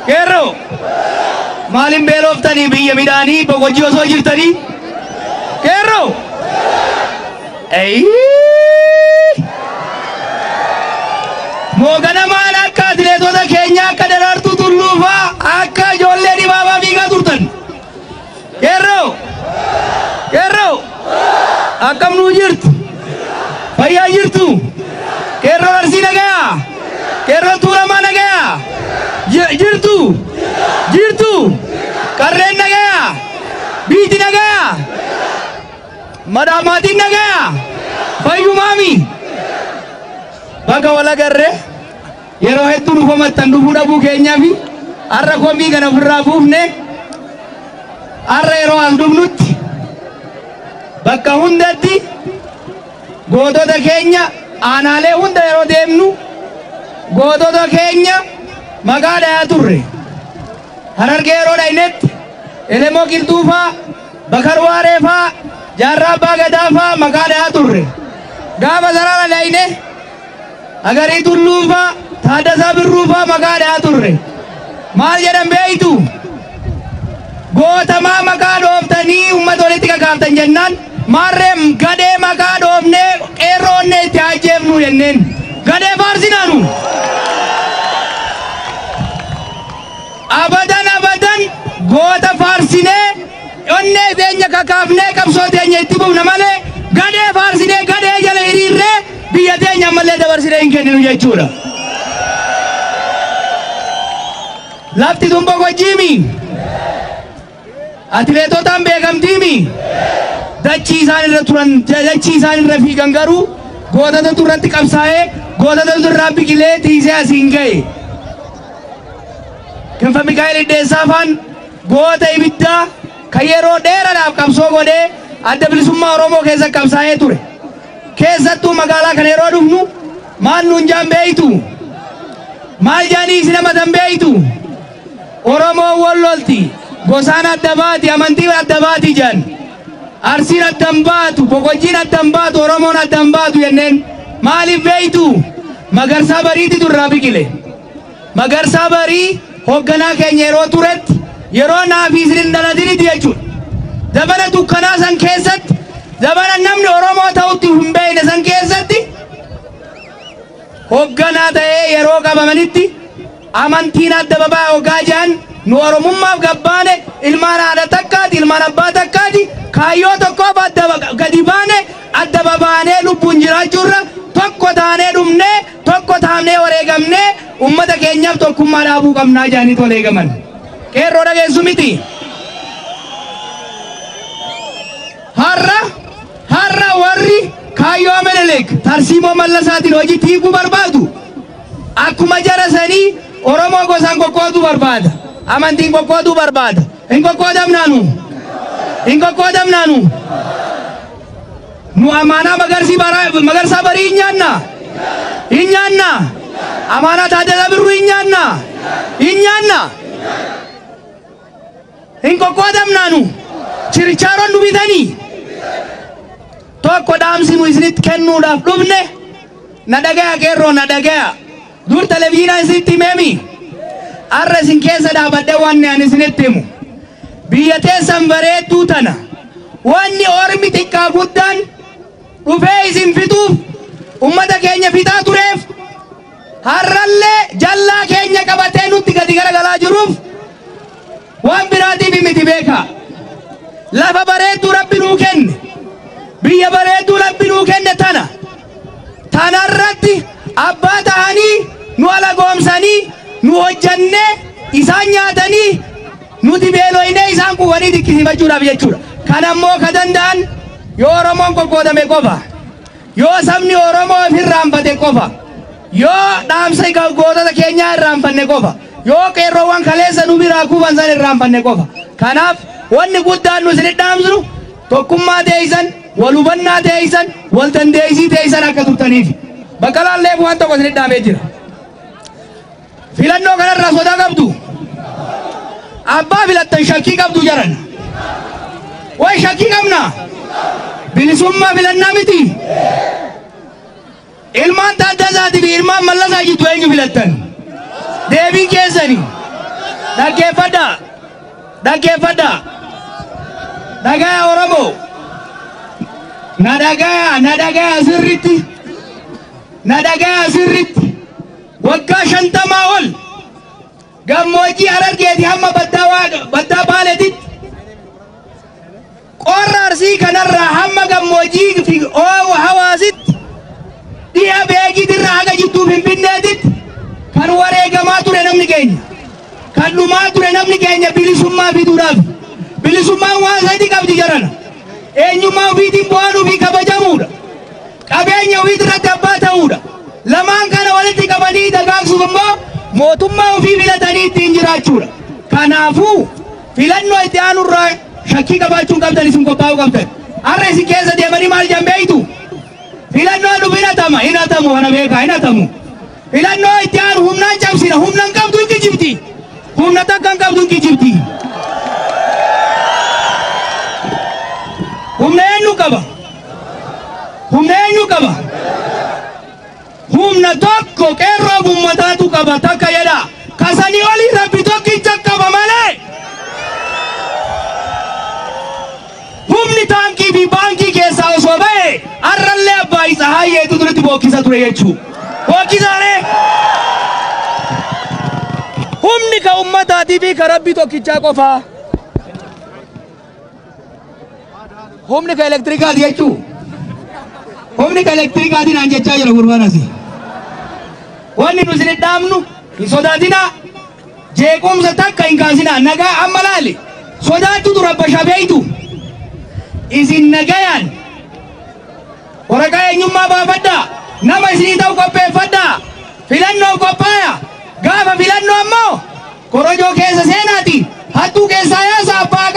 Qeerroo maaliin beeloftanii biyya midhaanii boqojjii osoo jirtanii? Qeerroo mooganamaan akka atileetota keenyaa akka Daraartuu Tulluufaa akka ijoollee Dibaabaa fiigaa turtan. Qeerroo qeerroo akkam nuu jirtu? Fayyaa jirtu? Qeerroon Arsii nagayaa? Qeerroon Tuulamaa nagayaa? Jirtu? Jirtu? Qarreen nagayaa? Biiti nagayaa? Madaamaatiin nagayaa? Fayyumaami? Bakka wal agarree yeroo hedduu nu komattan dhufuu dhabuu keenyaa fi har'a komii kana ofirraa buufne har'a yeroo as dhufnutti bakka hundatti gootota keenya aanaalee hunda yeroo deemnu gootota keenya maqaa dhayaa turre. Harargee yeroo dhaynetti Elemoo Qilxuufaa, Bakar Waareefaa, Jaarraa Abbaa Gadaafaa maqaa dhayaa turre. Gaafa sarara dhayne Agarii Tulluufaa, Taaddasaa Birruufaa maqaa dhayaa turre. Maal jedhan beeytu? Gootamaa maqaa dhooftanii uummata walitti kakaaftan jennaan maarree gadhee maqaa dhoofnee qeerroonnee itti ajjeefnu jenneen. Gadhee faarsinaanu. Abadan abadan goota faarsinee onnee teenya kakaafnee qabsoo teenya itti bufna malee gadhee faarsinee gadhee jala hiriirree biyya teenya ammallee dabarsinee hin kenninu jechuudha. Lafti tun boqojjiimi. Atileetotaan beekamtiimi. Dachii isaan irra turan dachii isaan irra fiigan garuu gootota irratti qabsaa'ee gootota irraa biqilee tiisee asiin ga'e. Kinfa Mikaa'el Hiddeessaa faan goota ibiddaa kan yeroo dheeraadhaaf qabsoo godhee adda bilisummaa Oromoo keessa qabsaa'ee ture. Keessattuu magaalaa kana yeroo dhufnu maal nuun jaan beeytu? Maal jaanii isin amatan beeytu? Oromoon wal lolti, gosaan adda baati, amantiin adda baati jedhan. Arsiin adda hin baatu, boqojjiin adda hin baatu, Oromoon adda hin baatu jenneen. Maaliif beeytu? Magarsaa Bariititu irraa biqile. Magarsaa Barii hoogganaa keenya yeroo turetti yeroo naaf isin hin dhalatiniti jechuudha. Zabana dukkanaa san keessatti, zabana namni Oromoo ta'utti hin beekne san keessatti hoogganaa ta'ee yeroo qabamanitti amantiin adda babaa hoggaa jedhan nu Oromummaaf gabbaane ilmaan haadha takkaati, ilmaan abbaa takkaati, kaayyoo tokkoof adda gadi baane adda babaanee lubbuun jiraachuurra tokko taanee dhumnee tokko taanee wareegamnee ummata keenyaaf tokkummaa dhaabuu qabnaa jedhanii wareegaman. Qeerroo dhageessu miti. Har'a warri kaayyoo Minilik tarsiimoo Mallasaatiin hojii hiikuu barbaadu akkuma jara sanii Oromoo gosaan qoqqooduu barbaada. Amantiin qoqqooduu barbaada. Hin qoqqoodamnaanu. Hin qoqqoodamnaanu. Nu amaanaa Magarsaa Barii hin nyaanna. Hin nyaanna. Amaanaa Taaddasaa Birruu hin nyaanna. Hin nyaanna. Hin qoqqoodamnaanu. Chirichaaroon nu bitanii. Tokko dhaamsi nu isinitti kennuudhaaf dhufne na dhagaya qeerroo na dhagaya. Dur televiziyoonaan isinitti himeemi. Har'a isin keessa dhaabadhee waan ani isinitti himu. Biyya teessan bareedduu tana wanni ormi xiqqaa guddaan dhufee isin fixuuf ummata keenya fixaa tureef har'allee jallaa keenya qabatee nutti gadi garagalaa jiruuf waan biraatiif miti beeka. Lafa bareedduu Rabbi nuu kenne, biyya bareedduu Rabbi nuu kenne tana tanarratti abbaa ta'anii nu alagoomsanii nu hojjannee isaan nyaatanii nuti beeloynee isaan quufanii dikkisiifachuudhaaf jechuudha. Kanammoo ka danda'an yoo Oromoon qoqqoodame qofa, yoo sabni Oromoo of irraanfate qofa, yoo dhaamsa gootota keenyaa irraanfanne qofa, yoo qeerroowwan kaleessa nu biraa kuufan san irraanfanne qofa. Kanaaf wanni guddaan nu isinit dhaamsinu tokkummaa teeysan, wal hubannaa teeysan, wal dandeessii teeysan akka turtaniif. Baqqalaan leefu waan tokko isinit dhaamee jira. Filannoo kanarraa sodaa qabdu. Abbaa filattan shakkii qabdu jaran. Way shakkii qabna. Bilisummaa filannaa miti. Ilmaan Taaddasaatii fi ilmaan Mallasaa jirtu eenyu filattan? Deebiin keessani. Dhaggeeffadhaa. Dhaggeeffadhaa. Dhagaya Oromoo. Na dhagaya, na dhagaya sirritti. Na dhagaya sirritti. Waggaa 50 ol gammoojjii Harargeeti hamma baddaa Baaleetitti, qorra Arsii kanarraa hamma gammoojjii fi Hawaasitti, dhiha Beekiitirraa haga jittuu Finfinneetitti kan wareegamaa ture namni keenya, kan dhumaa ture namni keenya bilisummaa fiduudhaaf. Bilisummaan waan sadi qabdi jarana. Eenyummaa ofiitiin bu'aanuu fi kabajamuudha. Qabeenya ofiitirratti abbaa ta'uudha. Lamaan kana walitti qabanii dagaagsuuf immoo mootummaa ofii filatanii ittiin jiraachuudha. Kanaafuu filannoo itti aanurraa shakkii qabaachuu qabdan, isin qophaa'uu qabdan. Har'a isin keessa deemanii maal jedhan beektu? Filannoo dhufu hinatamu, hinatamu, kana beekaa, hinatamu. Filannoo itti aanu humnaan cabsina, humna hin qabdu, hin kijibti. Humna takka hin qabdu, hin kijibti. Humna eenyu qaba? Humna eenyu qaba? Humna tokko qeerroo ummataatu qaba takka jedha. Kasanii olii Rabbi tokkicha qaba malee. Humni taankii fi baankii keessaa osoo ba'e har'allee abbaa isa haayyeetu duritti bookkisa ture jechuu. Bookkisaaree. Humni ka ummataatii fi ka Rabbi tokkichaa qofaa. Humni ka elektirikaati jechuu. Humni ka elektirikaatiin aan jechaa jira gurbaan asii. Wanni nu isin dhaamnu, hin sodaatinaa. Jeequmsa takka hin kaasinaa. Nagaa amma laali. Sodaattutu rabba shabeeytu. Isin nagayaan waraqaa eenyummaa baafadhaa. Nama isinii ta'u qopheeffadhaa. Filannoo qophaaya. Gaafa filannoo ammoo korojoo keessa seenaati. Hattuu keessaa yaasa abbaa